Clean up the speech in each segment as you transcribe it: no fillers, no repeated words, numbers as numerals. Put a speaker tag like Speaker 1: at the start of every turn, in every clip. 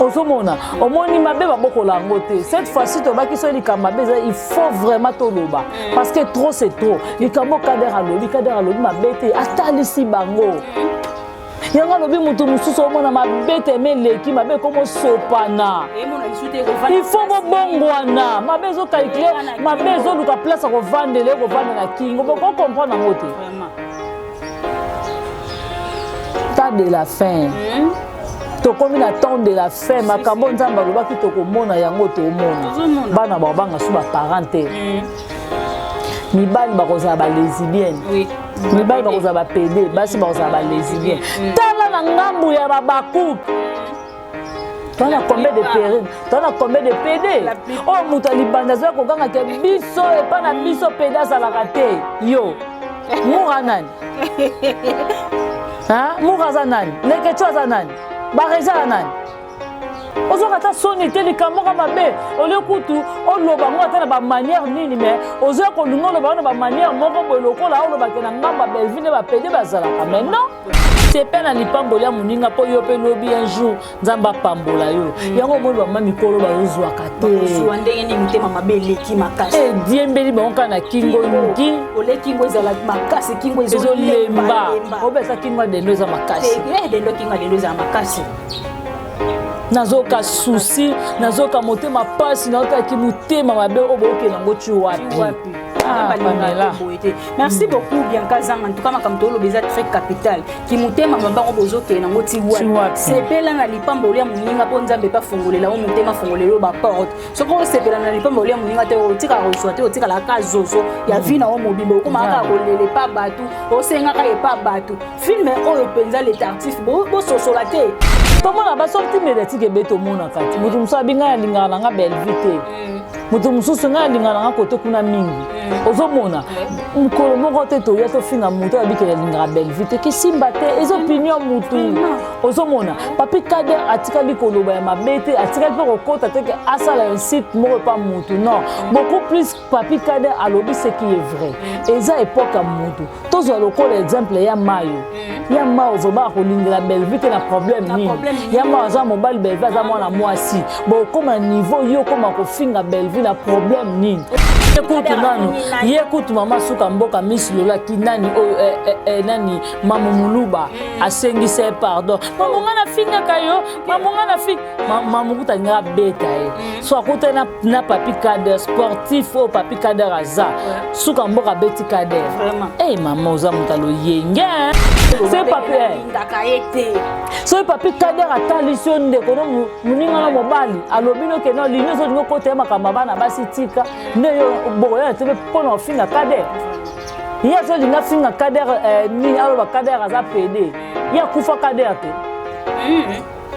Speaker 1: Ozomona, omoni mabe babokola yango te. Cette fois-ci tobaki soki likambo mabe eza, il faut vraiment toloba, parce que trop c'est trop. Likambo Kader alobi, Kader alobi mabe te, atalisi bango yango. Alobi moto mosusu omona mabe te, me eleki mabe ekomosopana. Il faut bobongwana. Mabe ezocalculer, mabe ezoluka place ya kovandela, ekovanda na kingo. Bokocomprendre yango te. Temps de la fin, tokomi na temps de la fin. Makambo Nzambe alobaki tokomona yango, tomona. Bana babanga so baparent te. Mibali bakozala balesbienne, mibali bakozala bapédé, basi bakozala balesbienne. Tala na ngambu ya babakupe, tona combien de péri, tona combien de PD oyo moto alibanda azoya kokanga ke biso epa na biso PD azalaka te. Yo mura nani? Mura aza nani? Lekeco aza nani? Bareza aza nani? Ozoka ata soni te. Likambo ka mabe olie kutu oloba ngo ata na bamanière nini, mais ozoya kolinga oloba ngo na bamanière moko boye lokola olobake na ngambo ya Bellevue nde bapédé bazalaka. Mais non, sepe na lipamboli ya moninga, mpo yo mpe lobi un jour Nzambe apambola yo. Yango omoni bama mikolo bazozwaka te.
Speaker 2: Ndenge nini motema mabe eleki makasi?
Speaker 1: Ediembeli bango kaka na kingo ngi.
Speaker 2: Ole kingo ezala makasi, kingo
Speaker 1: ezolemba. Obesa kingo ya dendo eza makasi.
Speaker 2: Dendo, kingo ya dendo ezala makasi.
Speaker 1: Nazoka susi, nazoka motema pasi, naotaki motema mabe oyo bookende yango ti wapi?
Speaker 2: Ah, merci beaucoup, Bianca Zanga. En tout cas, makambo toloba eza très capital. Kimotema mabango bozokende yango ti wapi? Sepela na lipamboli ya moninga, mpo Nzambe epe afongolela yo motema, afongolela yo baporte. Soki osepela na lipamboli ya moninga te, otikala kozwa te, otikala kaka zozo ya vie na yo mobimba, okomaka kaka kolela epa bato, osengaka epa bato. Film oyo mpenza, Le Tartuffe, bososola te.
Speaker 1: Tomona basortie médiatique ebe, tomonaka ti moto mosusu abi: "Ngai alingaka na nga Bellevue te." Moto mosusu: "Ngai alingaka na nga kote kuna mingi." Ozomona mokolo moko te toya tofinga moto abikela alingaka Bellevue te. Kisimba te, eza opinion mutu. Ozomona Papi Kader atikali koloba ya mabe te, atikali mpe kokota te ke asala insulte moko epa mutu. Non, beaucoup plus Papi Kader alobi ce qui est vrai. Eza époque ya mutu. Tozwa lokola exemple ya Mayo. Ya Mayo vraiment akolingela Bellevue te na problème nini? Ya Mayo aza mobali, Bellevue aza mwana mwasi. Bokóma niveau yo okóma kofinga Bellevue na problème nini? Ye kutu nanu, ye kutu mama suka mboka Miss Lolaki nani oyo, nani, Mamu Muluba asengisa ye pardon. "Mamu, nga nafingaka yo, mamu, nga nafinga." Mamu kutu alingaka abeta ye. So akutani na Papi Kader, sportif oyo Papi Kader aza suka mboka, abeti Kader. Ey mama, oza moto aloyenge soki Papi, soki Papi Kader atalisi yo ndeko no moninga no mobali, alobi no kende olingi, ozolingi okota ye makambo ya bana basi, tika nde yo bokoya te mpona ofinga Kader. Ye azolinga finga Kader nini? Aloba Kader aza pédé, ye akufa Kader te.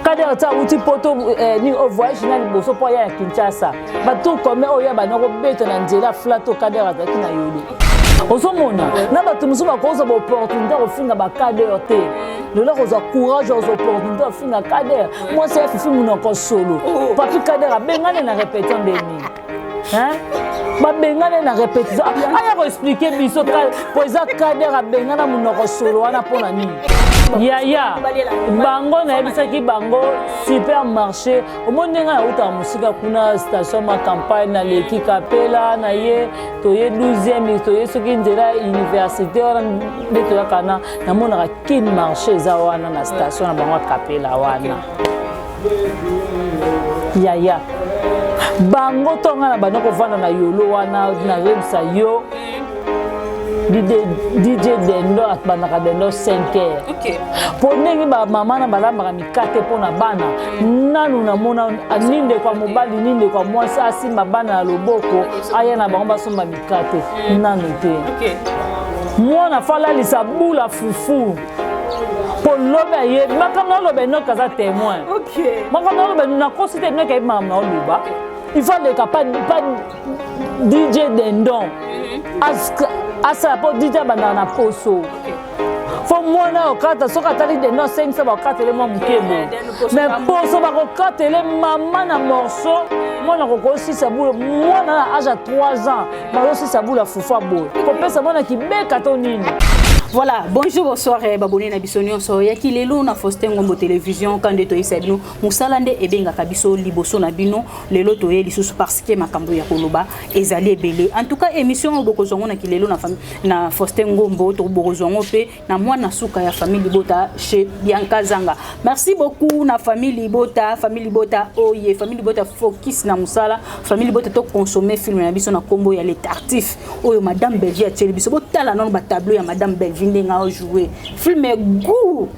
Speaker 1: Kader ti awuti poto, nini oyo, voyage na liboso mpo aya ya Kinshasa, bato kome oyo ya banda kobeta na nzela flato. Kader azalaki na yolo. Ozomona na bato mosusu bakozwa baopportunité kofinga bakader te. Lelo akozwa courage, akozwa opportunité kofinga Kader, mwasi ya Fifi monoko solo. Papi Kader abengani na répétition ndeni, babengani na répétition. Aya koexpliquer biso po eza Kader abengana monoko solo wana mpo na nini? Yaya bango nayebisaki bango supermarché, omoni ndenge nautaka mosika kuna, station ma campagne, naleki Kapela na ye, toye 12e, toye soki nzela université wana nde toyaka na namonaka Kin Marché eza wana na station na bango ya Kapela wana. Yaya bango to nga na banda kovanda na yolo wana, nazoyebisa yo, DJ Dendo abandaka dendo 5 heures, mpo ndenge bamama na balambaka mikate mpo na bana. Nanu namona ni ndeko ya mobali ni ndeko ya mwasi asimba bana na loboko, aya na bango basomba mikate, nanu te. Mwana fo alalisa bula fufu mpo lobi ayebi makambo naoloba. Enoki aza témoin. Makambo naoloba, nakosi te. Enoki ayebi makambo naoloba. Il faut aleka pa DJ Dendon asala, mpo DJ abandaka na poso. Fo mwana okata, soki atali dendo asengisa, bakatele mwa moke boye, mais poso bakokatele mama na morceau. Mwana kokosisa bula, mwana na age ya 3 ans bazosisa bula fufu boye, kopesa mwana kibeka to nini.
Speaker 2: Voilà, bonjour, bonsoir, babone na biso nyonso yaki lelo na Faustin Ngombo Télévision. Kande toyisa bino mosala nde ebengaka biso liboso na bino lelo. Toye lisusu parce que makambo ya koloba ezali ebele. En tout cas, émission oyo bokozwa ngo na kilelo na, na Faustin Ngombo, to bokozwa ngo mpe na mwana suka ya famille Libota chez Bianca Zanga. Merci beaucoup na famille Libota, famille Libota oye, famille Libota focus na mosala, famille Libota to consommer film na biso na kombo ya Le Tartuffe oyo Madame Belgie atieli biso. Botala nano batableau ya Madame Belgie ndenge ajoue film, goût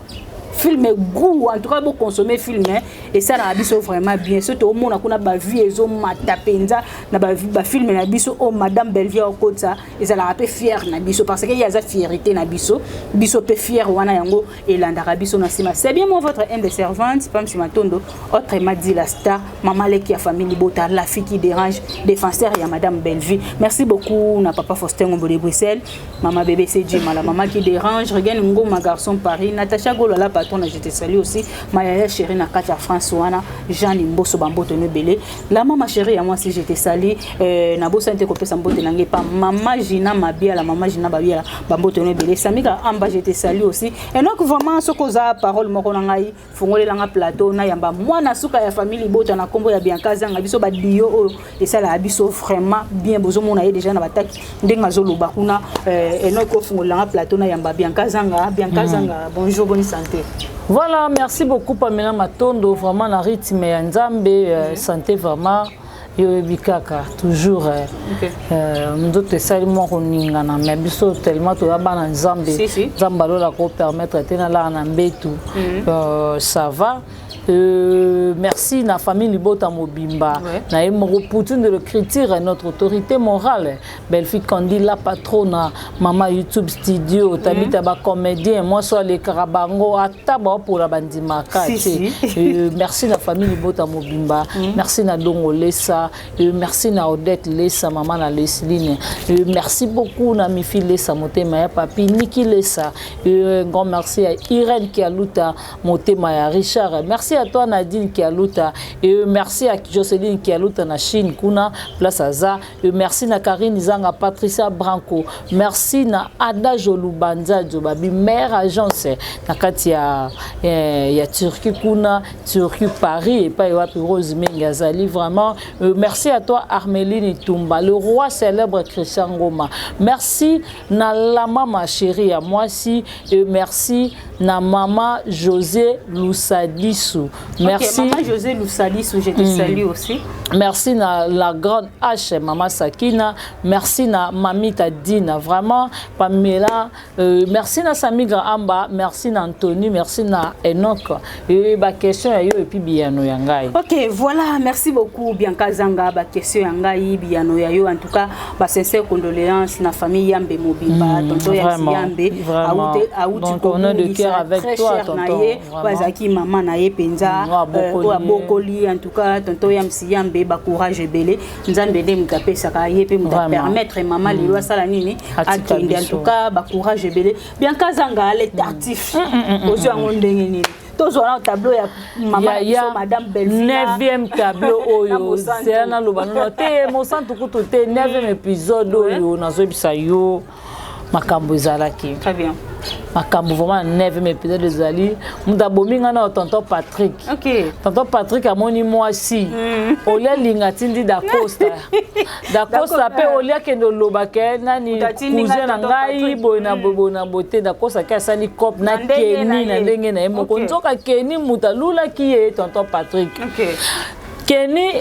Speaker 2: film, goût. En tout cas, boconsommer film esalaka biso vraiment bien. So toomona kuna bavie ezomata mpenza na bafilm na biso oyo Madame Belvie akotisa, ezalaka mpe fière na biso parce que ye aza fierté na biso, biso mpe fière wana yango elandaka biso na nsima. C'est bien moi, votre humble servante, Pam Matondo, autrement dit la star, mama leki ya famille Libota, la fille qui dérange, défenseur ya Madame Bellevue. Merci beaucoup na papa Faustin Ngombo de Bruxelles, mama bébé Cdjima, la maman qui dérange, Regan Ngoma, garçon Paris, Natacha Golo, la patronne, je te salue aussi, ma yaya chérie na kati ya France wana, Jeanne Mboso, bambote no ebele, la mama chérie ya mwasi, je te salue. Nabosani te kopesa mbote na ngai pa mama Gina Mabiala, mama Gina Babiala, bambote no ebele, Samika Amba, je te salue aussi. Et donc vraiment, soki oza parole moko na ngai, fongolelanga plateau, nayamba mwana suka ya famille Libota na nkombo ya Bianca Zanga. Biso badio oyo esalaka biso vraiment bien. Bozomona ye déjà na bataki ndenge azoloba kuna. Enoki, ofungolelanga plateau, nayamba Bianca Zanga. Bianca Zanga, bonjour, bonne santé.
Speaker 1: Voilà, merci beaucoup Pamela Matondo, vraiment na rythme ya Nzambe, santé vraiment yo oyebi kaka toujours nzoto esali mwa koningana, mais biso tellement toza bana Nzambe.
Speaker 2: Si, si.
Speaker 1: Nzambe alolaka kopermettre te nalala na mbetu. Ça va. Merci na famille Libota mobimba. Na ye moko Poutine de l'écriture, notre autorité morale Belfi Kandi, la patronne, mama YouTube studio, tabita bacomédien, mwasi alekaka bango ata baopola bandimaka
Speaker 2: Si,
Speaker 1: te.
Speaker 2: si.
Speaker 1: Merci na famille Libota mobimba. Merci na Dongo Lesa. Merci na Odette Lesa, mama na Lesline. Merci beaucoup na Mifi Lesa, motema ya papi Niki Lesa. Grand merci à Irène Kialuta, motema ya Richard. Merci à toi Nadine Kialuta. Merci à Jocelyne Kialuta na Chine kuna place aza. Merci na Karine Zanga, Patricia Branco. Merci na Ada Jolubanza Djobabi, mère agence na kati ya Turquie kuna, Turquie Paris epai wapi Rose Mengi azali vraiment. Merci à toi Armeline Tumba, le roi célèbre Christian Ngoma. Merci na Lama, ma chérie ya mwasi. Merci na mama José Lusadisu. Merci.
Speaker 2: Ok, maman José Lusadisu, je te salue aussi.
Speaker 1: Merci na la grande H, Mama Sakina. Merci na Mamita Dina, vraiment, Pamela. Merci na Samigra Amba. Merci na Anthony. Merci na Enoch. Et ba question ya yo et puis biyano ya ngai.
Speaker 2: Ok, voilà, merci beaucoup Bianca Zanga, ba question ya ngai, biyano ya yo. En tout cas, ba sincère condoléances na famille Yambe mobimba, tonton Yambe,
Speaker 1: Vraiment.
Speaker 2: auti
Speaker 1: Donc on est de cœur avec
Speaker 2: très
Speaker 1: toi,
Speaker 2: cher na
Speaker 1: tonton.
Speaker 2: ye,
Speaker 1: Vraiment.
Speaker 2: bazalaki mama na ye mpenza,
Speaker 1: Oyo
Speaker 2: oyo
Speaker 1: abokoli ye.
Speaker 2: abokoli. En tout cas, tonton Yamsi Yambe, bacourage ebele. Nzambe nde moto apesaka ye mpe moto
Speaker 1: Vraiment.
Speaker 2: apermettre mama lelo asala nini,
Speaker 1: Atika
Speaker 2: akende. En
Speaker 1: biso.
Speaker 2: tout cas, bacourage ebele. Bianca Zanga, Le Tartuffe, ozwi yango ndenge nini? Tozwa na tableau ya mama na biso Madame Belvina.
Speaker 1: 9e tableau
Speaker 2: Na
Speaker 1: oyo.
Speaker 2: Mosantu.
Speaker 1: Zela naloba nono te, Mosantu kutu te, 9e épisode oyo nazoyebisa yo makambo ezalaki.
Speaker 2: Très bien.
Speaker 1: Makambo vraiment na 9e épisode ezali moto abomi ngai na tonton Patrick. Tonton Patrick amoni mwasi olia alinga, atindi Dacosta. Dacosta mpe olia akende oloba ke nani
Speaker 2: Moto atindi
Speaker 1: cousin
Speaker 2: ngai
Speaker 1: na
Speaker 2: tonton
Speaker 1: ngai
Speaker 2: Patrick.
Speaker 1: boye na boye boye na boye te. Dacosta ke asali cop na
Speaker 2: Na ndenge na
Speaker 1: Keni na
Speaker 2: ye.
Speaker 1: ndenge na ye moko. Nzoka Keni moto alulaki ye tonton Patrick. Keni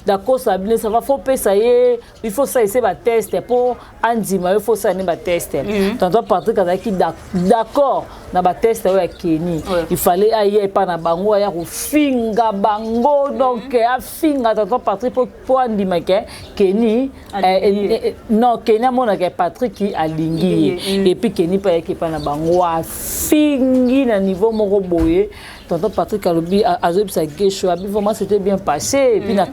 Speaker 1: Dacosta bino, ça va, faut pesa ye, il faut salisa batest mpo andima yo, faut sala nde batest. Tonton Patrick azalaki d'accord na batest oyo ya Keni. Il fallait aya epa na bango, aya kofinga bango. Donc afinga tonton Patrick mpo andima ke Keni
Speaker 2: Alingi ye.
Speaker 1: Non, Keni amonaka Patrick alingi ye. Et puis Keni mpe ayaki epa na bango, afingi na niveau moko boye. Tonton Patrick alobi, azoyebisa Gesho, abi vraiment c'était bien passé. Et puis na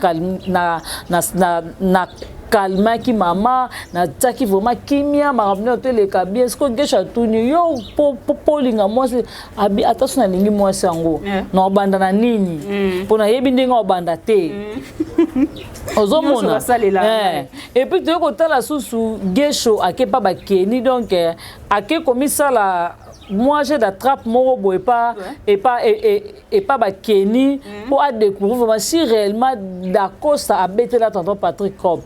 Speaker 1: calmaki mama, natiaki vraiment kimia, makambo nyonso toeleka bien. Sikoyo Gesho atuni yo po olinga mwasi, abi ata so nalingi mwasi yango, na obanda na nini? Mpo nayebi ndenge obanda te. Ozomona, et puis toyei kotala susu Gesho ake pa bakeni, donc ake komisala moi j'ai d'attrape moko boye epa epa epa bakeni mpo adécouvrir vraiment si réellement Dacosta abetela tonton Patrick cop.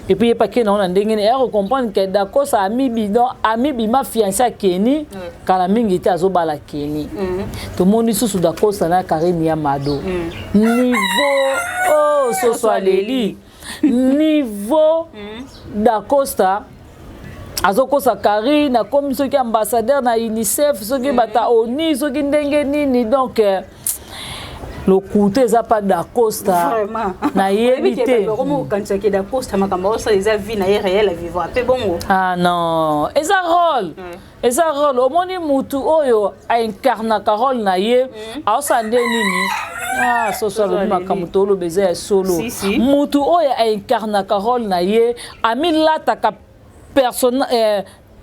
Speaker 1: Et puis ye pa ke nango na ndenge nini eya kocomprendre ke Dacosta amibi, donc amibima fiancé akeni kala mingi te, azobala Keni. Tomoni susu Dacosta na Karine ya Mado, niveau oh, soso aleli niveau. Dacosta azokosa Karine akomi soki ambassadeur na UNICEF, soki bata oni, soki ndenge nini. Donc lokuta eza pa Dacosta, nayebi te.
Speaker 2: Okanisaki Dacosta makambo osala eza vie na ye réel, avivre mpe bongo?
Speaker 1: Ah non, eza rôle, eza rôle. Omoni mutu oyo aincarnaka rôle na ye, aosala nde nini? Ah, soso alobi makambo toloba eza ya solo. Mutu oyo aincarnaka rôle na ye amilataka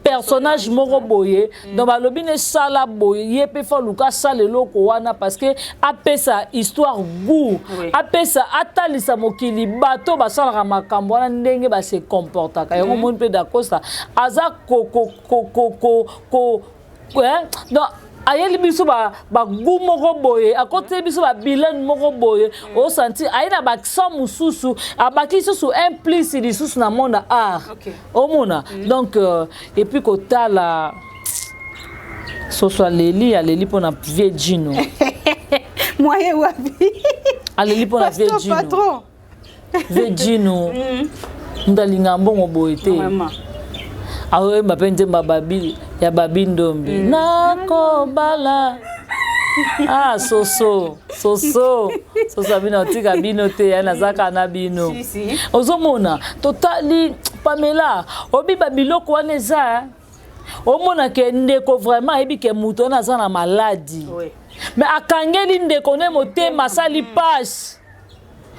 Speaker 1: personnage moko boye. Donc balobi ne sala boye, ye mpe fa luka asala eloko wana parce que apesa histoire goût, apesa atalisa mokili bato basalaka makambo wana ndenge base comportaka yango. Moni mpe Dacosta aza ko ko ko ko ko ko donc ayeli biso bagu moko boye, akoteli biso babilane moko boye, osanti aye na baaccent mosusu, abaki lisusu un plus lisusu na monde art. Omona, donc et puis kotala soso aleli, aleli mpona vie Jino.
Speaker 2: Moye wapi?
Speaker 1: Aleli mpona vie Jino.
Speaker 2: Patron.
Speaker 1: Vie Jino, moto alinga mbongo boye te. Aoyemba mpe nzembo babi ya Babi Ndombi, nakobala. Ah, soso, soso, soso abino, atika bino te, ya nazaka na bino. Ozomona, totali Pamela obi babiloko wana eza omona ke ndeko vraiment ayebi ke moto wana aza na maladi, mais akangeli ndeko ne motema, asali pasi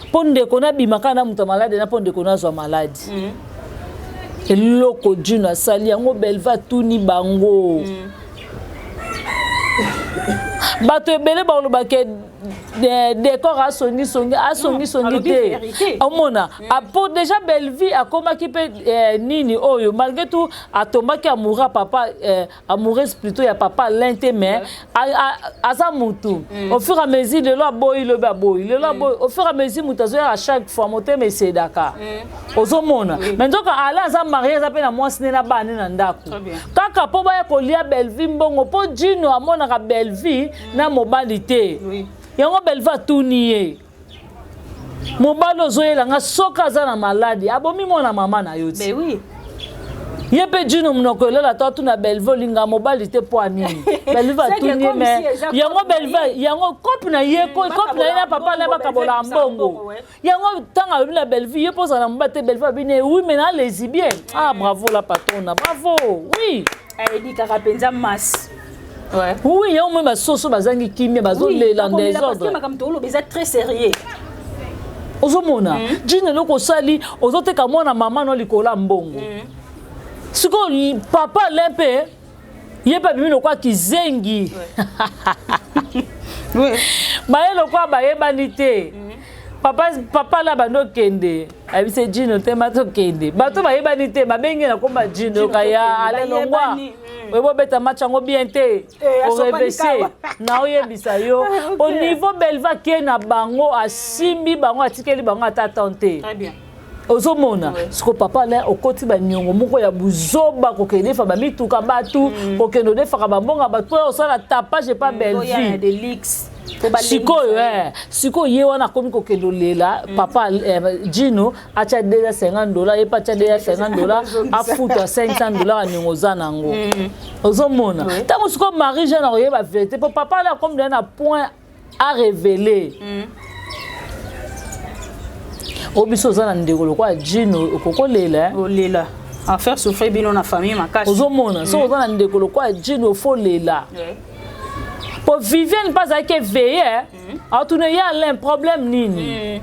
Speaker 1: mpo ndeko nabima kaka na moto ya maladi na mpo ndeko nazwa maladi. Eloko Jino asali yango, Belva atuni bango. Bato ebele balobaka décor asongisongi, asongisongi te. Omona po déjà Bellevie akomaki mpe nini oyo, malgré tout atombaki amoureux papa, amoureuse plutôt ya papa Alain te, mais aza mutu. Au fur et à mesure, lelo aboyi, lobi aboyi, lelo aboyi, au fur et à mesure mutu azoyaka chaque fois, motema esedaka. Ozomona, mais nzoka Alain aza marié, aza mpe na mwasi nde na bana na ndako, kaka mpo baya kolia Bellevie mbongo, mpo Jino amonaka Bellevie na mobali te. Yango Bellevie atuni ye: mobali ozoyelanga, soki aza na maladi, abomi mwana mama na yo ti? Ye mpe Jino monoko elela to atuna Bellevie: olinga mobali te mpo anini? Bellevie atuni ye, mais yango Bellevie, yango kope na ye, kope na ye na papa na bakabola mbongo. Yango ntango alobi na Bellevie, ye mpo ozala na mobali te, Bellevie abi ne: oui, mais na lesbienne. Ah, bravo la patrona, bravo, oui.
Speaker 2: Ayebi kaka mpenza masse.
Speaker 1: Oui, yango moi basoso bazangi kimia, bazolela en désordre.
Speaker 2: Makambo toloba eza très sérieux.
Speaker 1: Ozomona Jino, eloko osali, ozoteka mwana mama no likolo ya mbongo. Sikoyo papa Alain mpe, ye mpe abimi lokola kizengi, baye lokola bayebani te. Papa, papa la bando okende, ayebisi Jino te ma tokende, bato bayebani te, babengi na komba Jino kaya ale longwa, oyebi obeta match yango bien te, orevese na oyebisa yo. Au niveau Belva ke na bango, asimbi bango, atikeli bango ata tan te. Ozomona siko papa Alain okoti baniongo moko ya buzoba, kokende defa bamituka bato, kokende odefaka bambongo bato oyo osala tapage epa Bellevie. Sikoyo sikoyo ye wana akomi kokende olela papa Jino atya deja 50 dollar, ye mpe atya deja 50 dollar, afutwa 500 dollar aniongo oza nango. Ozomona ntango sikoyo Marie Jeanne akoyeba vérité, mpo papa Alain akomi deja na point à révéler. Oyo biso oza na ndeko lokola Jino, okokolela.
Speaker 2: Olela en faire souffrir bino na famille makasi.
Speaker 1: Ozomona, soki oza na ndeko lokola Jino, ofolela, po Viviane mpe azalaki éveillé, atuna ye Alain: problème nini?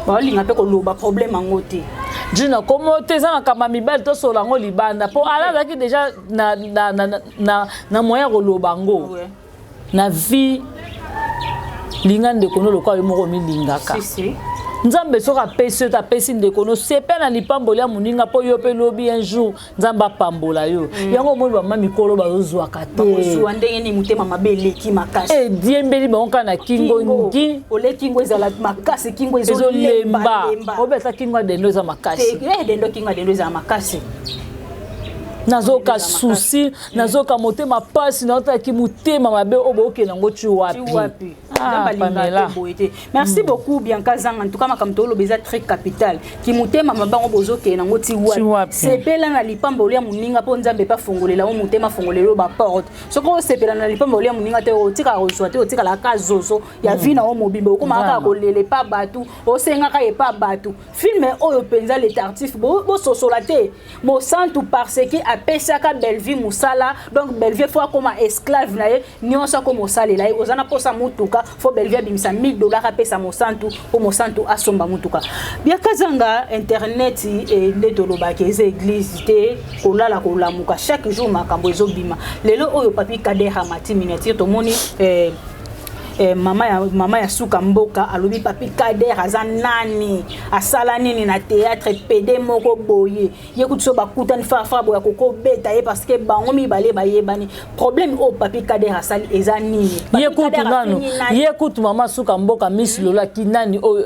Speaker 2: Baolinga mpe koloba problème yango te.
Speaker 1: Jino komo te, eza makambo ya mibali, tosola yango libanda, mpo Alain azalaki déjà na moyen ya koloba yango. Na vie, linga ndeko no lokola yo moko omilingaka. Nzambe soki apesi yo te, apesi ndeko no, sepe na lipamboli ya moninga, mpo yo mpe lobi un jour Nzambe apambola yo. Yango omoni bamama mikolo bazozwaka te.
Speaker 2: Bakozwa ndenge nini? Motema mabe eleki makasi.
Speaker 1: Ediembeli bango kaka na kingo ngi.
Speaker 2: Ole kingo ezala makasi, kingo
Speaker 1: ezolemba. Obe ata kingo ya dendo eza makasi.
Speaker 2: Dendo, kingo ya dendo ezala makasi.
Speaker 1: Nazoka souci, nazoka motema pasi, naotaki motema mabe oyo bookende yango ti wapi?
Speaker 2: Ah, Pamela. Boye te. Merci beaucoup, Bianca Zanga. En tout cas, makambo toloba eza très capital. Kimotema mabango bozokende nango ti wapi? Sepela na lipamboli ya moninga, mpo Nzambe epa fongolela o motema, fongolela o baporte. Soki osepela na lipamboli ya moninga te, otikala kozwa te, otikala kaka zozo ya vie na yo mobimba, okóma kaka kolela epa bato, osengaka epa bato. Film oyo mpenza, Le Tartuffe, bososola te. Mosantu, parce que apesaka Bellevue mosala, donc Bellevue faut akóma esclave na ye nyonso, akóma osalela ye. Oza na mposa motuka, faut Bellevue abimisa 1000 $ apesa Mosantu mpo Mosantu asomba motuka. Biakazanga, internet nde tolobaki eza église te. Kolala kolamuka, chaque jour makambo ezobima. Lelo oyo Papi Kader amati miniature, tomoni mama ya suka mboka alobi Papi Kader aza nani, asala nini na théâtre, pédé moko boye. Ye kutu so bakutani farafara boye, akokobeta ye, parce que bango mibale bayebani. Problème oyo Papi Kader asali eza nini?
Speaker 1: Ye kutu nanu, ye kutu mama suka mboka, Miss Lolaki nani oyo,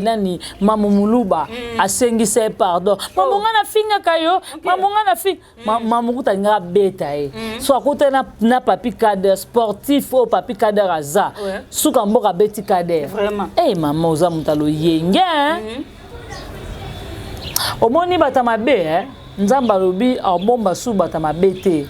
Speaker 1: nani, Mamu Muluba, asengisa ye pardon. Mamu, nga nafingaka yo, mamu, nga nafinga. Mamu kutu alingaka abeta ye. So akuta na Papi Kader, sportif oyo Papi Kader aza, suka mboka abeti Kader. Hey, mama, oza moto aloyenge. Omoni bato mabe, eh? Nzambe alobi abomba su bato mabe te,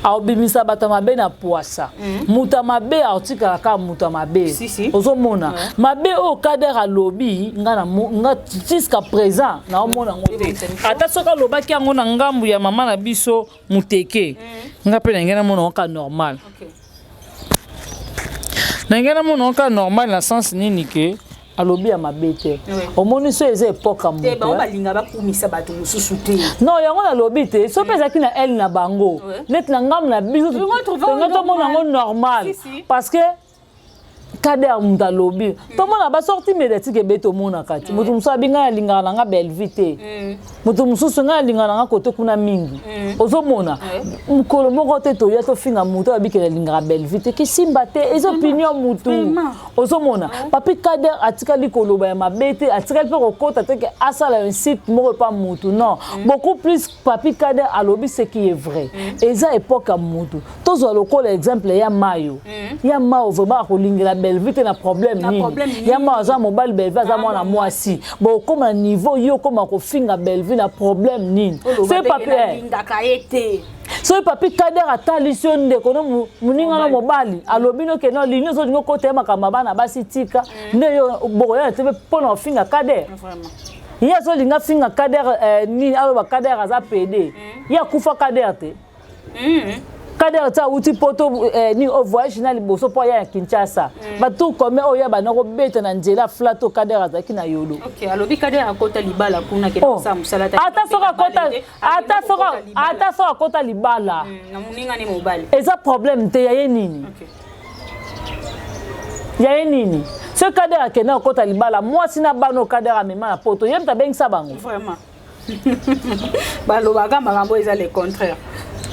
Speaker 1: aobimisa bato mabe na pwasa. Moto ya mabe aotikala kaka moto ya mabe. Ozomona mabe oyo Kader alobi, nga jusqu'à présent naomona yango te. Ata soki alobaki yango na ngambu ya mama na biso muteke, nga mpe na ngai namona yango ka normal. Na ngai namona yango ka normal na sens nini ke alobi ya mabe te. Omoni, so eza époque ya
Speaker 2: moto, balinga bakumisa bato mosusu te.
Speaker 1: Non, yango nalobi te. So mpe ezalaki na ele na bango, neti na ngambu na biso, tonga tomona yango normal, parce que Kader moto alobi. Tomona basortie médiatique ebe, tomonaka ti moto mosusu abi: "Ngai alingaka na nga Bellevue te." Moto mosusu: "Ngai alingaka na nga kote kuna mingi." Ozomona mokolo moko te toya tofinga moto abikela alingaka Bellevue te, kisimba te, eza opinion mutu. Ozomona Papi Kader atikali koloba ya mabe te, atikali mpe kokota te ke asala un site moko epa mutu, non. Beaucoup plus Papi Kader alobi ce qui est vrai. Eza époque ya mutu. Tozwa lokola exemple ya Mayo. Ya Mayo vraiment akolingela Bellevue te na problème nini? Ya Mayo aza mobali, Bellevue aza mwana mwasi. Bokóma na niveau yo okóma kofinga Bellevue na problème nini?
Speaker 2: Soki Papi,
Speaker 1: soki Papi Kader atalisi yo ndeko no, moninga no mobali, alobi no ke no lini ozolinga okota ye makambo ya bana basi, tika nde yo bokoyana te mpo na ofinga Kader. Ye azolinga finga Kader, nini, aloba Kader aza pédé. Ye akufa Kader te. Kader ti awuti poto, nini, o voyage na liboso mpo aya ya Kinshasa, batour combien oyo ya banda kobeta na nzela flat oyo Kader azalaki na Yolo.
Speaker 2: Alobi Kader akota libala kuna, kende kosala mosala.
Speaker 1: Ata soki akota, ata soki akota libala
Speaker 2: na moninga ne mobali,
Speaker 1: eza problème te. Ya ye nini? Ya ye nini? Soki Kader akende akota libala, mwasi na bana oyo Kader amema na poto, ye moto abengisa bango.
Speaker 2: Vraiment, balobaka makambo eza le contraire.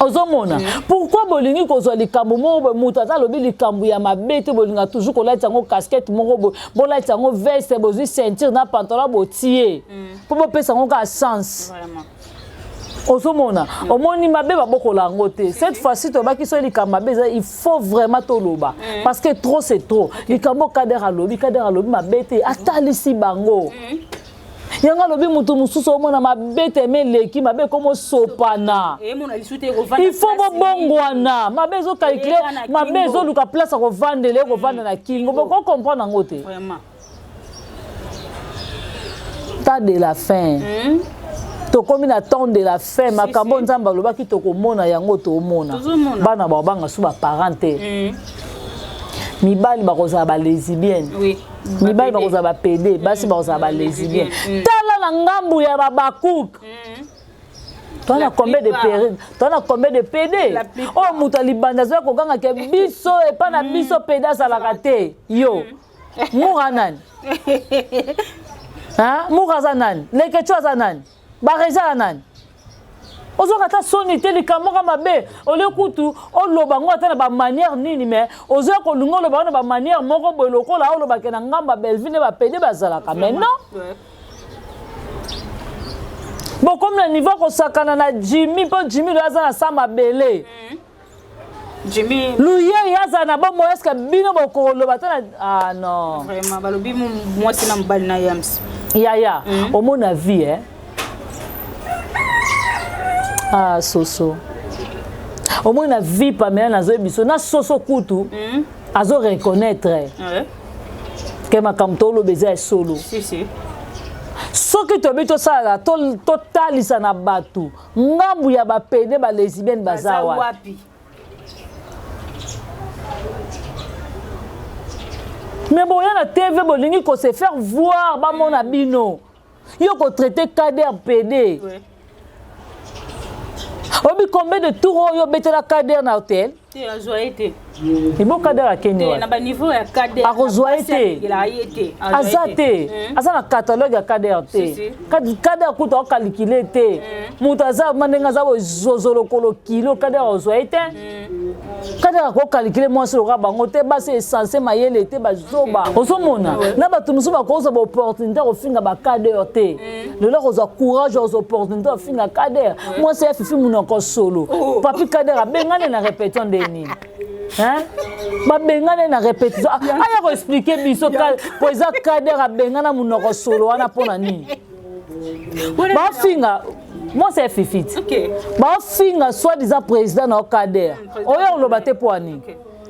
Speaker 1: Ozomona pourquoi bolingi kozwa likambo moko boye, moto aza alobi likambo ya mabe te, bolinga toujours kolatisa yango casquette moko boye, bolatisa yango veste, bozwi ceinture na pantalon, botie mpo bopesa yango kaka sens. Ozomona, omoni mabe babokola yango te. Cette fois-ci tobaki so likambo mabe eza, il faut vraiment toloba, parce que trop c'est trop. Likambo Kader alobi, Kader alobi mabe te, atalisi bango yango. Alobi motu mosusu omona mabe te, me eleki mabe ekoma osopana. Il faut bobongwana. Mabe ezocalculer, mabe ezoluka place ya kovandela, ekovanda na kingo, bokocomprendre yango te. Temps de la fin, tokomi na temps de la fin. Makambo Nzambe alobaki tokomona yango, tomona. Bana babanga su baparent te, mibali bakozala balesbienne, mibali bakozala bapédé, basi bakozala balesbienne. Tala na ngambu ya babakuke, toza combien de pédé? Toza combien de pédé oyo moto alibanda azoya koganga ke biso epa na biso pédé azalaka te? Yo mura nani? Mura aza nani? Leketchou aza nani? Barezi aza nani? Ozoka ata soni te, likambo moko mabe olie kutu oloba ngo ata na bamanière nini, mais ozoya kolinga oloba ngo na bamanière moko boye lokola olobake na ngambo ya Bellevue nde bapede bazalaka, mais non. Bokomi na niveau kosakana na Jimmy, mpo Jimmy loyo aza na sa mabele.
Speaker 2: Jimmy
Speaker 1: Luyei aza na bomoi, eske bino bokoloba ta na ah non.
Speaker 2: Vraiment, balobi mwasi na mobali na yams.
Speaker 1: Yaya, omona vie, eh? Ah, soso, omoni na vie, Pamela, nazoyebi biso na soso kutu azo reconnaître ke makambo toloba eza ya solo.
Speaker 2: Si si.
Speaker 1: Soki toyebi tosalaka, totalisa na bato ngambu ya bapede, balesbienne baza wapi?
Speaker 2: Wapi?
Speaker 1: Mais boya na TV, bolingi ko se faire voir, bamona bino. Yo kotraite Kader PD, obi combien de tour oyo obetela Kader na hotel?
Speaker 2: Te, azwa ye te.
Speaker 1: Ebo Kader akende
Speaker 2: Te,
Speaker 1: wapi?
Speaker 2: Na baniveau ya Kader.
Speaker 1: Akozwa ye te.
Speaker 2: Alingelaka ye te.
Speaker 1: Aza te, aza na catalogue ya Kader te.
Speaker 2: Si, si.
Speaker 1: Kader kutu akokalikile te. Moto aza ma ndenge aza boye, zozo lokolo kilo, Kader akozwa ye te. Kader akokalikile mwasi lokola bango te, basi esense mayele te, bazoba. Ozomona na bato mosusu bakozwa baopportunité ya kofinga bakader te. Lelo akozwa courage, akozwa opportunité ya kofinga Kader, mwasi ya Fifi monoko solo.
Speaker 2: Oh.
Speaker 1: Papi Kader abengani na répétition nde nini? Hein? Babengani na répétition, aya koexpliquer biso po eza Kader abengana monoko solo wana mpo na nini? Bafinga mwasi ya Fifi ti bafinga soit disant président na Kader. Oyo oloba te mpo ya nini?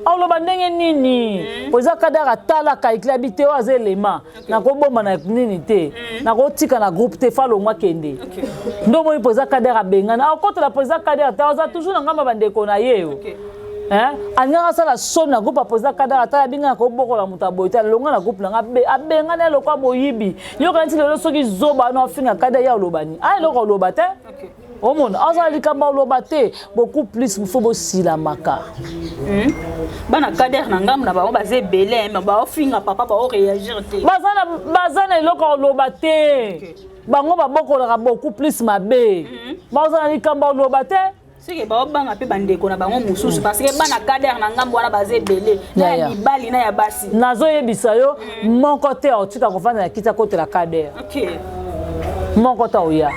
Speaker 1: Oloba ndenge nini? Po eza Kader atala kalikile abi te, oyo aza elema, nakobomba na nini te, nakotika na groupe te, falongwa kende. Nde omoni mpo eza Kader abengani, akotela président Kader te, aza toujours na ngambo ya bandeko na ye. O alingaka asala soni na groupe ya président Kader. Atala, abengaka kobokola moto aboye te, alonga na groupe nanga, abengani eloko moyibi. Yoka nti lelo soki zoba wana afinga Kader, ya oloba nini? A eloko oloba te. Omona azala likambo oloba te. Beaucoup plus faut bosilamaka.
Speaker 2: Bana Kader na ngambo na bango baza ebele, mais baofinga papa, baoréagir te.
Speaker 1: Baza na eloko oloba te. Bango babokolaka beaucoup plus mabe, bazala likambo oloba te.
Speaker 2: Soki baobanga mpe bandeko na bango mosusu, parce que bana Kader na ngambo wana baza ebele, na ya mibali na ya basi.
Speaker 1: Nazoyebisa yo, moko te aotika kovanda na kiti akotela Kader. Moko te oya.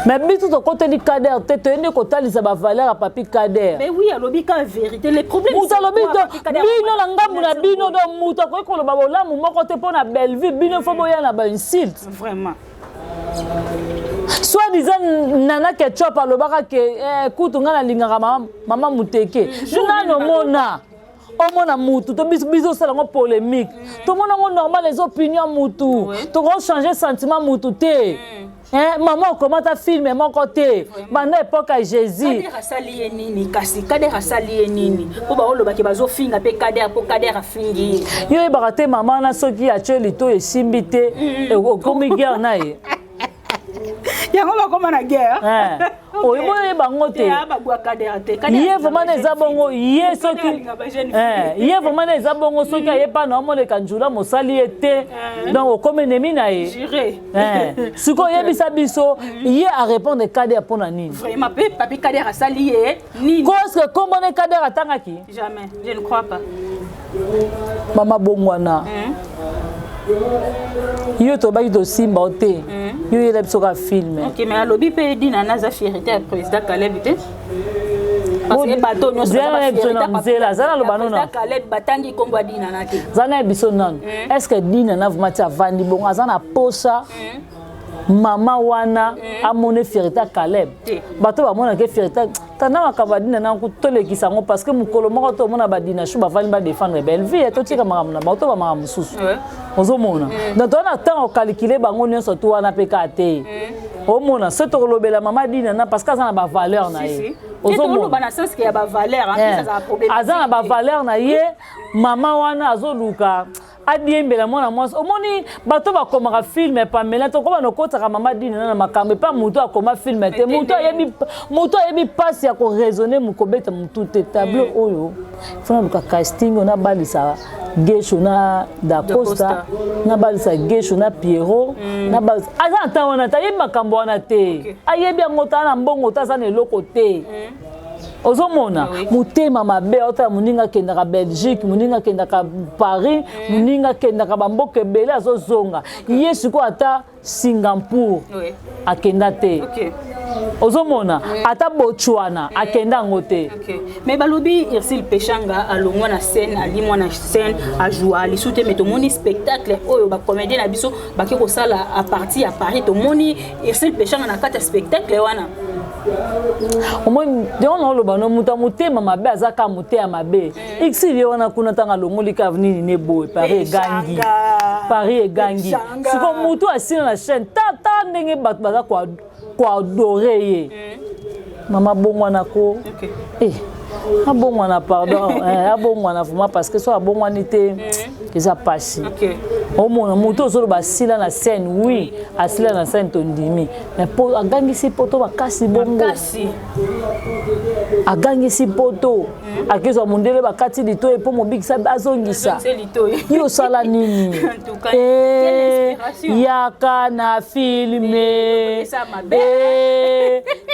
Speaker 1: Mais biso tokoteli Kader te, toyendi kotalisa bavaleur ya papi Kader.
Speaker 2: Mais oui, alobi ka vérité, le problème
Speaker 1: Moto alobi bino na ngambu na bino, donc moto akoki koloba bolamu moko te mpo na Bellevue. Bino fo boya na bainsulte.
Speaker 2: Vraiment.
Speaker 1: Soit disant Nana Ketchup alobaka ke kutu ngai nalingaka mama, mama Muteke. Nani omona, omona mutu to biso biso osala yango polémique? Tomona yango normal, eza opinion ya mutu, tokochange sentiment mutu te. Eh, mama, okomata film moko te banda époque ya Jésus.
Speaker 2: Kader asali ye nini? Kasi Kader asali ye nini mpo baolobaki bazofinga mpe Kader mpo Kader afingi ye?
Speaker 1: Yo oyebaka te, mama wana soki atie lito esimbi te, okomi guerre na ye.
Speaker 2: Yango bakoma na guerre.
Speaker 1: Oyebi, oyeba yango te.
Speaker 2: Babwa Kader te.
Speaker 1: Ye vraiment na eza bongo, ye soki ye vraiment na eza bongo, soki aye pa na omoneka njula mosali ye te, donc okomi ennemi na ye.
Speaker 2: Juré.
Speaker 1: Sikoyo oyebisa biso, ye arépondre Kader mpo na nini?
Speaker 2: Vraiment, mpe papi Kader asali ye nini?
Speaker 1: Koske kombo ne Kader atangaki?
Speaker 2: Jamais, je ne crois pas.
Speaker 1: Mama, bongwana. Yo tobaki tosimba o te, yo yela biso ka film.
Speaker 2: Ok, mais alobi mpe Dina naza fierté ya président Caleb te, parce que bato nyonso
Speaker 1: Zela na biso na nzela, aza na loba nono.
Speaker 2: Caleb batangi nkombo ya Dina na te.
Speaker 1: Za na biso nano, est ce que Dina na vraiment ti avandi bongo, aza na posa mama wana amoni fierté ya Caleb?
Speaker 2: Te.
Speaker 1: Bato bamonaka fierté tanda makambo ya Dina nango, tolekisa yango, parce que mokolo moko tomona badina shu bavandi badéfendre Bellevue, totika makambo na bango, to bamakambo mosusu. Ozomona, donc toza na ntango okalikile bango nyonso tu wana mpe kaka te. Omona so tokolobela mama Dina na parce que aza na bavaleur na ye.
Speaker 2: Ozomona na sens ke ya bavaleur, en plus azala problème.
Speaker 1: Aza na bavaleur na ye, mama wana azoluka. Adiembela mwana mwasi. Omoni bato bakomaka film, Pamela, tokoma nokotaka mama Dina na makambo epa moto akoma film te. Moto ayebi mpasi ya koraisonner, mokobeta motu te. Tableau oyo fona luka casting oyo, nabalisa Gesho na Dacosta, nabalisa Gesho na Pierrot. Nabalisa aza na ntango wana te, ayebi makambo wana te, ayebi yango te, aza na mbongo te, aza na eloko te. Ozomona motema mabe, aotala moninga akendaka Belgique, moninga akendaka Paris, moninga akendaka bamboka ebele, azozonga. Ye sikoyo ata Singapour akenda te. Ozomona ata Botswana akenda yango te.
Speaker 2: Mais balobi Ursule Peshanga alongwa na scène, alimwa na scène, ajoua lisu te. Mais tomoni spectacle oyo bacomédien na biso bake kosala à partir ya Paris, tomoni Ursule Peshanga na kati ya spectacle wana.
Speaker 1: Omoni yango na oloba no, moto ya motema mabe aza kaka motema mabe. Exil ye wana kuna, ntango alongoli kaka nini ne boye, Paris egangi, Paris egangi. Siko motu asila na chaîne, tata ndenge bato baza koadorer ye. Mama bongwana ko, eh, abongwana, pardon, abongwana vraiment, parce que so abongwani te, eza pasi. Omona motu ozoloba asila na scène, oui, asila na scène, tondimi, mais po agangisi poto makasi bongo, agangisi poto, akezwa mondele, bakati litoyi mpo mobikisa azongisa. Ye osala nini? Yaka na film,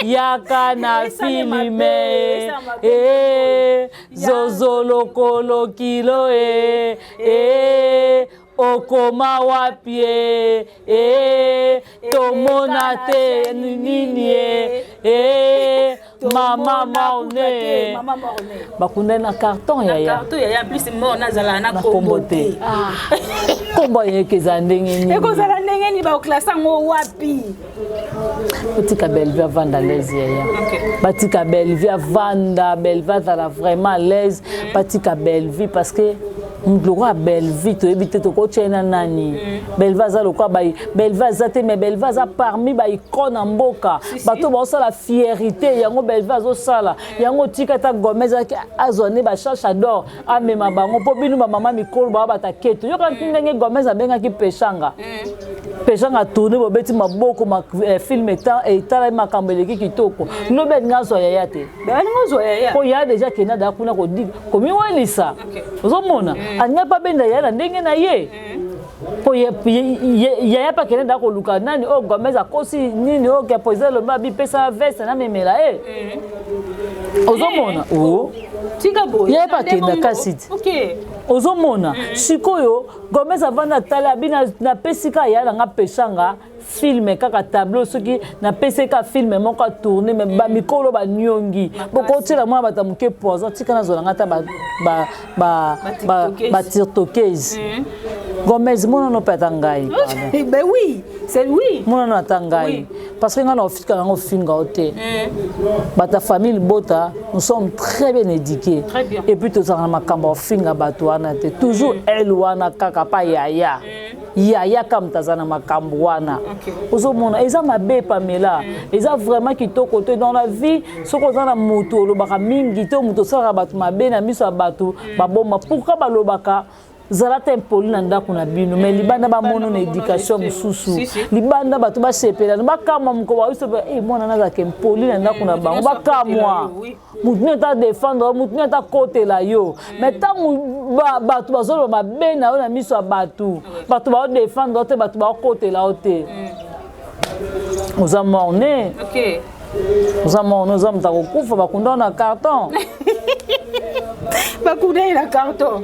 Speaker 1: yaka na film, zozo lokolo kilo e okoma wapi e tomona te nini e mama morne bakundani na carton.
Speaker 2: Yaya
Speaker 1: na kombo te, kombo ayeke eza ndenge nini?
Speaker 2: Ekozala ndenge nini? Baklase yango wapi?
Speaker 1: Batika Bellevue avanda à l'aise, yaya. Batika Bellevue avanda, Bellevue azala vraiment à l'aise. Batika Bellevue, parce que moto lokola Bellevue, toyebi te tokotia ye na nani. Bellevue aza lokola Bellevue aza te, mais Bellevue aza parmi baicône na mboka, bato baosala fierté. Yango Bellevue azosala yango. Tika ata Gomez azwa nde bachache d'or, amema bango, mpo bino bamama mikolo baa bata keto. Yoka ndenge Gomez abengaki Peshanga. Peshanga tourne, bobeti maboko, film etalami, makambo eleki kitoko. Lobi alingi azwa yaya te, mpo yaya déjà kenda daa kuna komiwelisa. Ozomona, alingi mpe abenda yaya na ndenge na ye, mpo yaya mpe akende daa koluka nani oyo Gomez akosi nini oyo ke po eza elobi abipesa veste namemela ye. Ozomona o yaya mpe akenda kasi te. Ozomona sikoyo Gomez avanda, atali, abi napesi kaka yaya nanga Peshanga film kaka tableau. Soki napesi kaka film moko atourne, mais bamikolo baniongi, bokotiela mwana bato ya moke poison. Tika nazwa nanga ata batiktokese. Gomez, monano mpe ata ngai. Monano ata ngai, parce que ngai na ofika nango ofinga o te. Bato ya famille libota, nous sommes très bien éduqués et puis tozalaka na makambo ya ofinga bato wana te. Toujours ele wana kaka pa yaya, yaya kaka moto aza na makambo wana. Ozomona eza mabe, Pamela, eza vraiment kitoko te. Dans la vie, soki oza na motu olobaka mingi te, moto osalaka bato mabe na miso ya bato, baboma. Pourquoi balobaka zala te impoli na ndako na bino, mais libanda bamono na éducation mosusu? Libanda bato basepela, bakamwa. Moko babiso, mwana nazalaka impoli na ndako na bango, bakamwa. Motu nini ata défendre yo, motu nini ata kotela yo? Mais ntango bato bazoloba mabe na yo na miso ya bato, bato baodéfendre yo te, bato baokotela yo te, oza morne, oza morne, oza moto akokufa. Bakunda na carton.
Speaker 2: Bakunda ye na carton.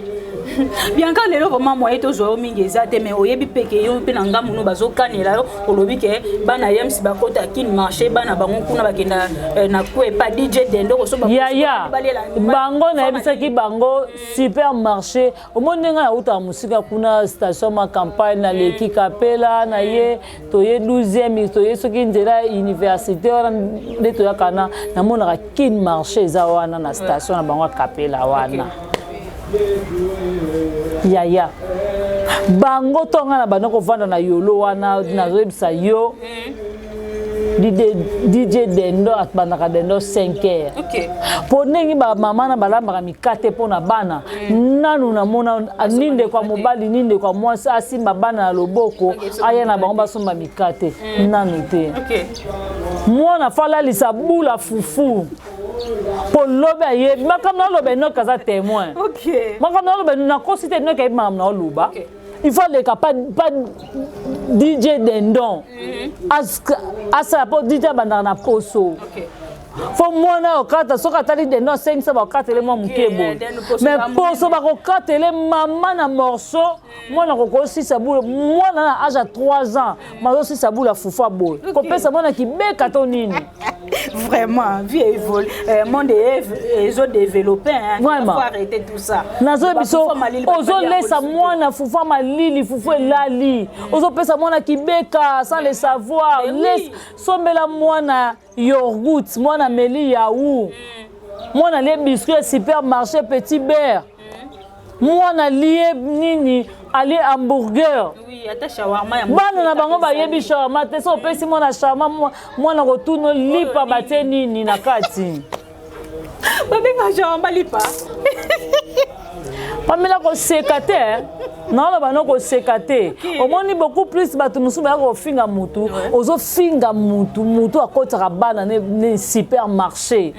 Speaker 2: Bianca, lelo vraiment moye tozwa yo mingi eza te, mais oyebi mpe ke yo mpe na ngambu no bazokanela yo. Olobi ke bana Yems bakota Kin Marché, bana bango kuna bakenda na kwe pa DJ Dendo koso.
Speaker 1: Yaya, bango nayebisaki bango supermarché. Omoni ndenge nautaka mosika kuna, station ma campagne, naleki Kapela na ye, toye 12e, toye soki nzela ya université wana nde toyaka na namonaka Kin Marché eza wana na station na bango ya Kapela wana. Yaya, bango to nga na banda kovanda na yolo wana, nazoyebisa yo. DJ Dendo abandaka dendo 5 heures. Mpo ndenge bamama na balambaka mikate mpo na bana, nanu namona ni ndeko ya mobali ni ndeko ya mwasi asimba bana na loboko, aya na bango basomba mikate, nanu te. Mwana fo alalisa bula fufu mpo lobi ayebi makambo naoloba. Enoki aza témoin. Makambo naoloba, nakosi te. Enoki ayebi makambo naoloba. Il faut aleka pa DJ Dendon asala, mpo DJ abandaka na poso. Fo mwana okata, soki atali dendon asengisa, bakatele mwa moke boye, mais poso bakokatele mama na morceau. Mwana kokosisa bula, mwana na age ya 3 ans mazosisa bula fufu boye, kopesa mwana kibeka to nini?
Speaker 2: Vraiment, vie évolue, monde ezodéveloppe, hein.
Speaker 1: Vraiment.
Speaker 2: Faut arrêter tout ça.
Speaker 1: Nazoyebi biso, ozolesa mwana fufu ya malili, fufu elali, ozopesa mwana kibeka sans le savoir. Sombela mwana yogourt, mwana meli yaourt, mwana lie biscuit ya supermarché Petit Beurre, mwana lie nini, alie hamburger. Bana na bango bayebi shawarma te. So opesi mwana shawarma, mwana kotuna lipa batie nini na kati.
Speaker 2: Babenga shawarma lipa?
Speaker 1: Pamela, koseka te, naoloba no koseka te. Omoni, beaucoup plus bato mosusu baya kofinga mutu, ozofinga mutu, mutu akotaka bana ne supermarché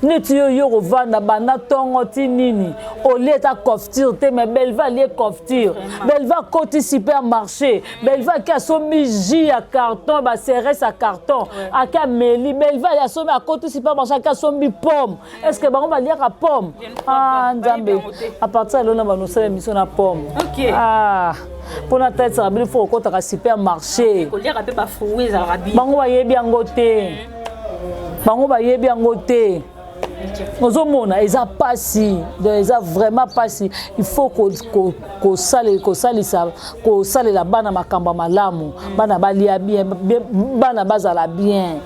Speaker 1: neti yo, yo kovanda banda ntongo ti nini, olie ata confiture te. Mais Belva alie confiture, Belva akoti supermarché, Belva ake asombi jus ya carton, baceres ya carton, ake ameli. Belva asombi, akoti supermarché, ake asombi pomme. Est ce que bango baliaka pomme? Ah, Nzambe, à partir ya lelo na banosala émission na pomme. Ah, mpona talisaka bino, fo okotaka supermarché. Bango bayebi yango te, bango bayebi yango te. Ozomona, eza pasi, donc eza vraiment pasi. Il faut kosalisa, kosalela bana makambo ya malamu, bana balia bien, bana bazala bien.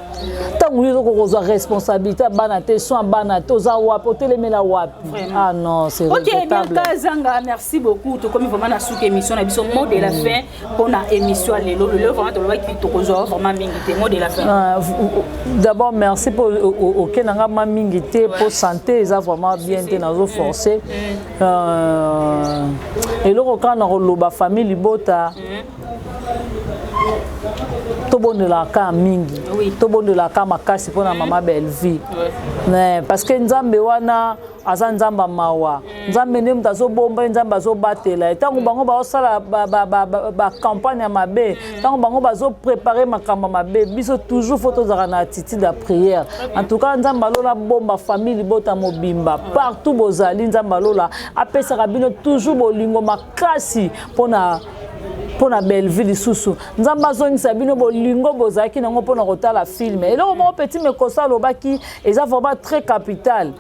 Speaker 1: Ntango yo ozokoka kozwa responsabilité ya bana te, soin bana te, oza wapi? Otelemela wapi? Ah non, c'est
Speaker 2: regrettable. Ok, Zanga, merci beaucoup. Tokomi vraiment na suka émission na biso. Mot de la fin mpona émission ya lelo. Lelo vraiment tolobaki tokozwa vraiment mingi te. Mot de la fin.
Speaker 1: D'abord merci mpo okendanga ma mingi te, mpo santé eza vraiment bien te, nazoforce eloko kaka na koloba. Famille libota, tobondelaka kaka mingi, tobondelaka makasi mpona mama Bellevie, parce que Nzambe wana aza Nzambe mawa. Nzambe nde moto azobomba ye, Nzambe azobatela ye. Ntango bango bazosala bacampagne ya mabe, ntango bango bazoprépare makambo ya mabe, biso toujours fo tozalaka na attitude ya prière. En tout cas, Nzambe alola bomba famille libota mobimba partout bozali. Nzambe alola apesaka bino toujours bolingo makasi mpona Bellevue. Lisusu, Nzambe azongisa bino bolingo bozalaki nango mpona kotala film. Eloko moko petit Mekosa alobaki eza vraiment très capital.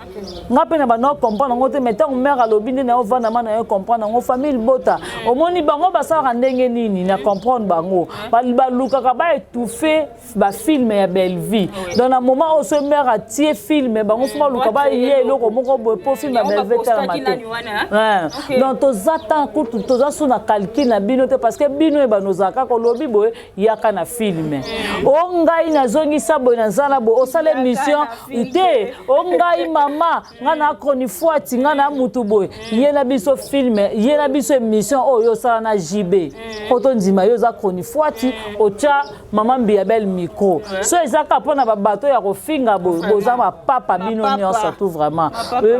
Speaker 1: Nga mpe na banda comprendre yango te, mais ntango mare alobi nde na yo vandama na yo comprendre yango. Famille libota, omoni bango basalaka ndenge nini na comprendre bango, balukaka baétouffe bafilm ya Bellevue. Donc na moment oyo so mare atie film, bango fo baluka baye eloko moko boye mpo film ya Bellevue etalama te. Donc toza tan kutu, toza su na calcul na bino te, parce que bino ebanda ozala kaka olobi boye, yaka na film. O ngai nazongisa boye, nazala boye, osala émission te. O ngai mama, ngai na chronifuati, ngai na mutu boye, ye na biso film, ye na biso émission oyo osala na JB, po tondima yo oza chronifuati, otya mama Mbiya Bel micro. So eza kaka mpona babato ya kofinga boye, boza mapapa bino nyonso tout vraiment.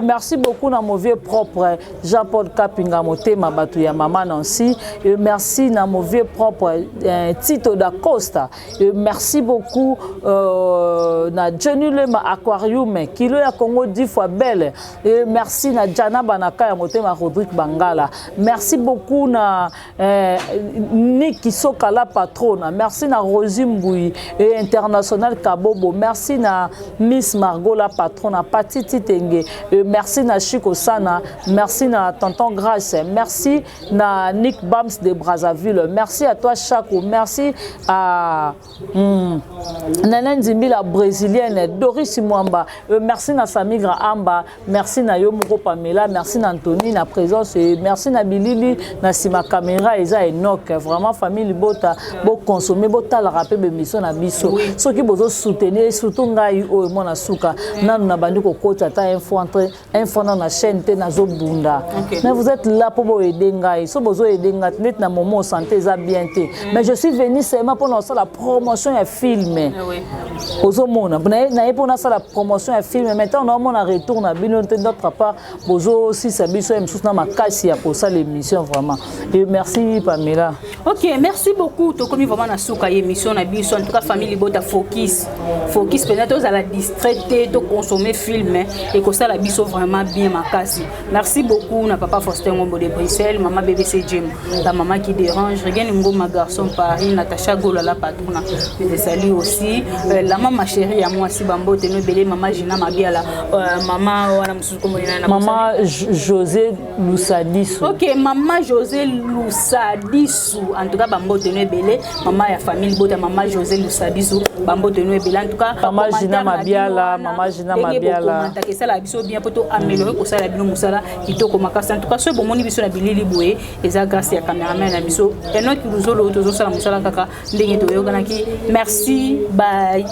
Speaker 1: Merci beaucoup na mon vieux propre Jean-Paul Kapinga, motema bato ya mama Nancy. Merci na mon vieux propre Tito da Costa. Merci beaucoup na Jenny Lema Aquarium, kilo ya Congo 10 fois belle. Merci na Jana Banaka ya motema Rodrigue Bangala. Merci beaucoup na Niki Sokala patrona. Merci na Rosie Mbui et international Kabobo. Merci na Miss Margot la patrona, Pati Titenge. Merci na Chico Sana. Merci na Tonton Grace. Merci na Nick Bams de Brazzaville. Libreville. Merci à toi Chako, merci à Nana Nzimbi la brésilienne, Doris Mwamba, merci na Samigra Amba, merci na yo moko Pamela, merci na Anthony na présence, et merci na Bilili na sima caméra eza Enoch. Vraiment famille libota, bo consommer, bo talaka pe émission na biso. Soki bozo soutenir surtout ngai oyo mwana suka, nanu na bandi kokota ata un fois entre un fois na chaîne te, nazobunda. Mais vous êtes là pour bo aider ngai. So bozo aider ngai neti na moment santé eza bien te. Mais je suis venu seulement pour la promotion ya film. Ozomona naye mpo nasala promotion ya film, maintenant naomona retour na bino te. D'autre part bozosisa biso ya mosusu na makasi ya kosala émission vraiment. Et merci Pamela.
Speaker 2: Ok, merci beaucoup. Tokomi vraiment na suka ya émission na biso. En tout cas famille libota, focus, focus mpenza, tozala distrait te, toconsommer film, ekosala biso vraiment bien makasi. Merci beaucoup na papa Faustin Ngombo de Bruxelles, mama BBC Jim, la maman qui dérange, Regan Ngoma, garçon Paris, Natacha Gola la patrona, je te salue aussi, la maman chérie ya mwasi, bambote no ebele, mama Gina Mabiala, mama wana mosusu komona
Speaker 1: na mama José Lusadisu.
Speaker 2: Ok, mama José Lusadisu, en tout cas bambote no ebele, mama ya famille bota, mama José Lusadisu, bambote no ebele en tout cas.
Speaker 1: Mama Gina Mabiala, mama Gina Mabiala.
Speaker 2: Esala biso bien po to améliorer kosala bino mosala kitoko makasi. En tout cas soki bomoni biso na bilili boye, eza grâce ya cameraman na biso Enoki Luzolo. Tozosala mosala kaka ndenge toyokanaki. Merci, bye.